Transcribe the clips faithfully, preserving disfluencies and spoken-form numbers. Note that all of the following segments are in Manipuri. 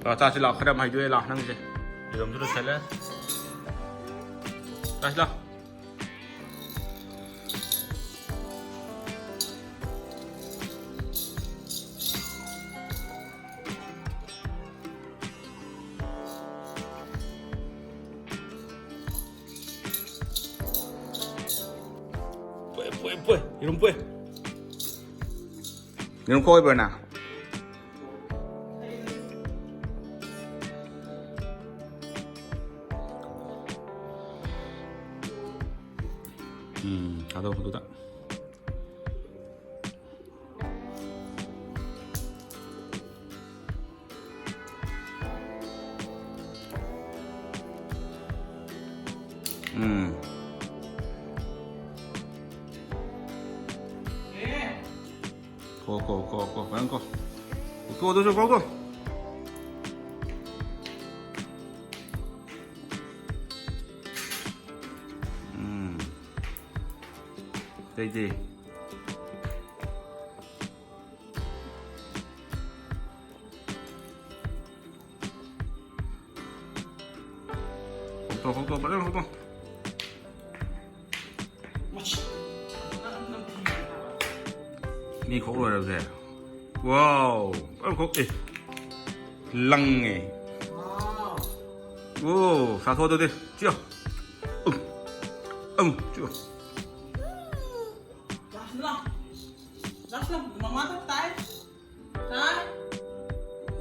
ꯂꯥꯛꯑꯣ, ꯆꯥꯁꯤ ꯂꯥꯛꯑꯣ, ꯈꯔ ꯌꯥꯝ ꯍꯩꯗꯣꯛꯑꯦ ꯂꯥꯛꯑꯣ ꯅꯪꯁꯦ꯫ ꯌꯦꯔꯨꯝꯁꯨ ꯂꯣꯏꯁꯜꯂꯦ꯫ ꯆꯥꯁꯤ ꯂꯥꯛꯑꯣ꯫ ꯄꯣꯛꯑꯦ, ꯄꯣꯛꯑꯦ, ꯄꯣꯛꯑꯦ꯫ ꯌꯦꯔꯨꯝ ꯄꯣꯛꯑꯦ꯫ ꯌꯦꯔꯨꯝ ꯀꯣꯛ ꯑꯣꯏꯕ꯭ꯔꯥ ꯅꯪ? ꯎꯝ, ꯊꯥꯗꯧ ꯑꯗꯨꯗ꯫ ꯎꯝ꯫ ꯀꯣ, ꯀꯣ, ꯀꯣ, ꯀꯣ, ꯐꯖꯅ ꯀꯣ꯫ ꯀꯣ, ꯑꯗꯨꯁꯨ ꯀꯣ, ꯀꯣ꯫ ꯎꯝ꯫ ꯑꯇꯩꯗꯤ? ꯍꯧꯗꯣꯛ, ꯍꯧꯗꯣꯛ, ꯐꯖꯅ ꯍꯧꯗꯣꯛ꯫ ꯃꯤ ꯈꯣꯛ ꯂꯣꯏꯔꯕꯁꯦ꯫ ꯋꯥꯎ! ꯐꯖꯅ ꯈꯣꯛ-, ꯑꯦ꯫ ꯂꯪꯉꯦ꯫ ꯋꯥꯎ! ꯑꯣ, ꯆꯥꯊꯣꯛ ꯑꯗꯨꯗꯤ꯫ ꯆꯤꯛꯑꯣ꯫ ꯎꯝ꯫ ꯎꯝ, ꯆꯤꯛꯑꯣ꯫ ꯂꯥꯛꯁꯤꯜꯂꯣ꯫ ꯂꯥꯛꯁꯤꯜꯂꯣ, ꯃꯃꯥꯗꯣ ꯇꯥꯏ꯫ ꯇꯥꯏ꯫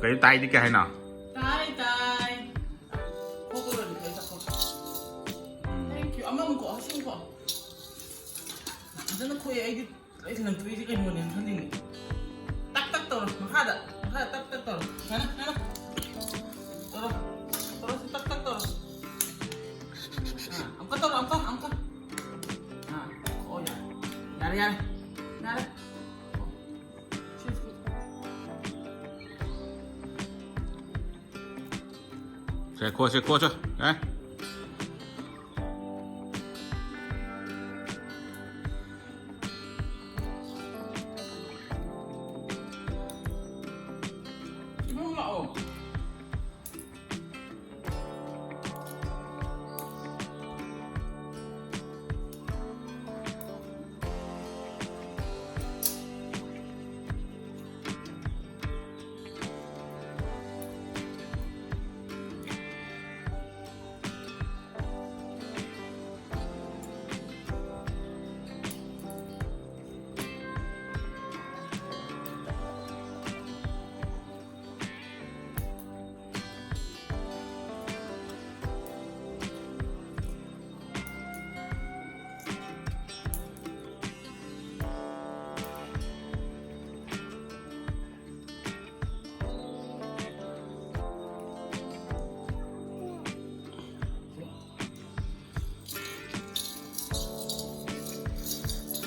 ꯀꯩꯅꯣ ꯇꯥꯏꯗꯤ ꯀꯩ ꯍꯥꯏꯅꯣ? ꯇꯥꯏ, ꯇꯥꯏ꯫ ꯈꯣꯛꯄ ꯂꯣꯏꯔꯗꯤ ꯐꯖꯅ ꯆꯥꯊꯣꯛ꯫ ꯎꯝ꯫ Thank you꯫ ꯑꯃꯃꯨꯛ ꯈꯣꯛ, ꯑꯁꯤꯃꯨꯛ ꯈꯣꯛ꯫ ꯐꯖꯅ ꯈꯣꯛꯑꯦ ꯑꯩꯗꯤ꯫ ꯑꯩ ꯂꯪꯇ꯭ꯔꯤꯁꯦ ꯀꯩꯅꯣꯅꯦꯅ ꯈꯜꯂꯤꯅꯦ꯫ ꯇꯛ ꯇꯛ ꯇꯧꯔꯣ, ꯃꯈꯥꯗ, ꯃꯈꯥꯗ ꯇꯛ ꯇꯛ ꯇꯧꯔꯣ꯫ ꯁꯨꯃꯥꯏꯅ, ꯁꯨꯃꯥꯏꯅ꯫ ꯇꯧꯔꯣ, ꯇꯧꯔꯣ, ꯁꯤ ꯇꯛ ꯇꯛ ꯇꯧꯔꯣ꯫ ꯑꯥ, ꯑꯃꯨꯛꯀ ꯇꯧꯔꯣ, ꯑꯃꯨꯛꯀ, ꯑꯃꯨꯛꯀ꯫ ꯑꯥ, ꯑꯣ, ꯌꯥꯔꯦ꯫ ꯌꯥꯔꯦ, ꯌꯥꯔꯦ꯫ ꯌꯥꯔꯦ꯫ ꯁꯤ, ꯁꯤ꯫ ꯁꯦ, ꯈꯣꯠꯁꯦ, ꯈꯣꯠꯁꯦ, ꯑꯦ? ꯏꯕꯨꯡ ꯂꯥꯛꯑꯣ꯫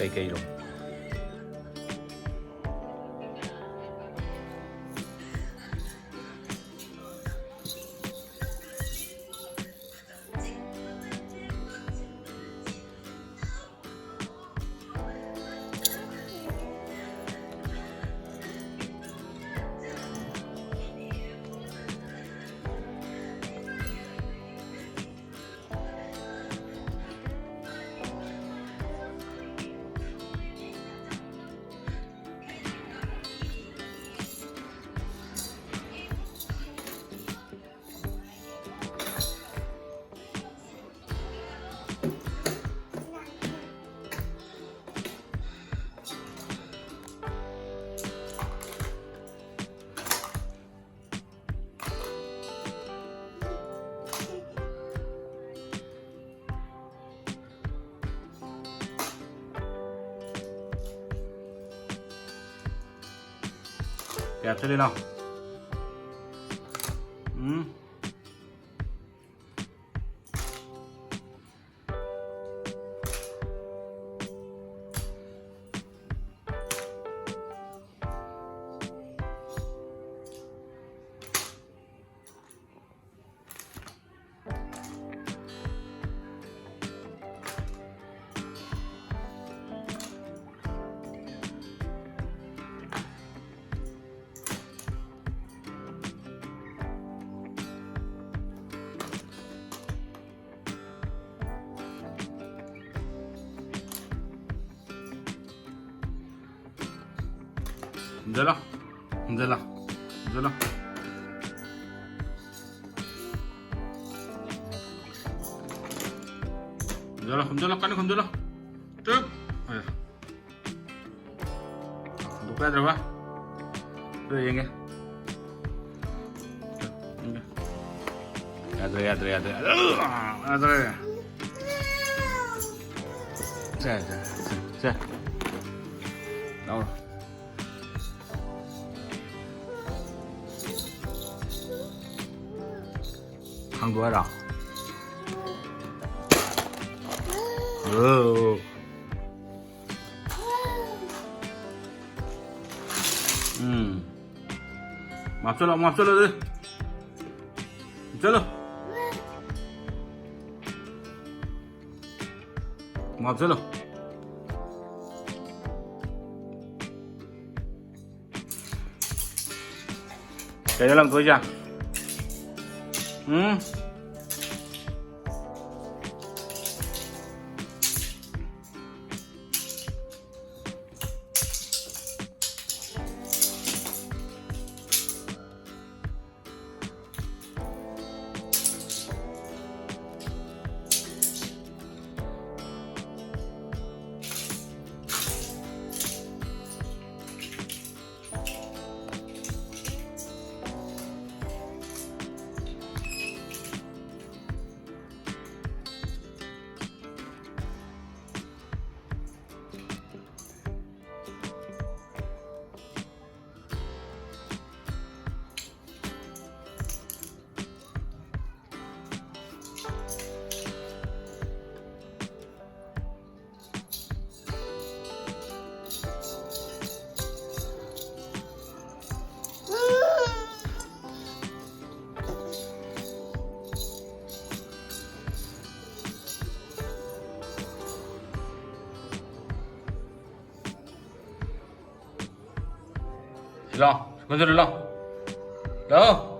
ꯀꯩꯀꯩꯅꯣ? ꯀꯌꯥ ꯊꯣꯛꯂꯤ ꯂꯥꯎ? ꯎꯝ꯫ ꯈꯨꯝꯖꯜꯂꯣ꯫ ꯈꯨꯝꯖꯜꯂꯣ꯫ ꯈꯨꯝꯖꯜꯂꯣ꯫ ꯈꯨꯝꯖꯜꯂꯣ, ꯈꯨꯝꯖꯜꯂꯣ, ꯀꯟꯅ ꯈꯨꯝꯖꯜꯂꯣ꯫ ꯇꯨꯞ꯫ ꯑꯦ꯫ ꯍꯟꯗꯣꯛꯄ ꯌꯥꯗ꯭ꯔꯕ? ꯁꯤꯗ ꯌꯦꯡꯒꯦ꯫ ꯌꯦꯡꯒꯦ꯫ ꯌꯥꯗ꯭ꯔꯦ, ꯌꯥꯗ꯭ꯔꯦ, ꯌꯥꯗ꯭ꯔꯦ꯫ ꯌꯥꯗ꯭ꯔꯦ꯫ ꯁꯦ, ꯁꯦ, ꯁꯦ, ꯁꯦ꯫ ꯂꯧꯔꯣ꯫ ꯍꯥꯡꯗꯣꯛ ꯍꯥꯏꯔꯣ? ꯑꯣ꯫ ꯎꯝ꯫ ꯃꯥꯞ ꯆꯠꯂꯣ, ꯃꯥꯞ ꯆꯠꯂꯣ ꯑꯗꯨꯗꯤ꯫ ꯆꯠꯂꯣ꯫ ꯃꯥꯞ ꯆꯠꯂꯣ꯫ ꯀꯩꯅꯣ ꯂꯪꯊꯣꯛꯏꯁꯦ? ꯎꯝ? ꯁꯤ ꯂꯥꯎ, ꯁ꯭ꯀꯨꯜ ꯆꯠꯂꯨ ꯂꯥꯎ꯫ ꯂꯥꯎ꯫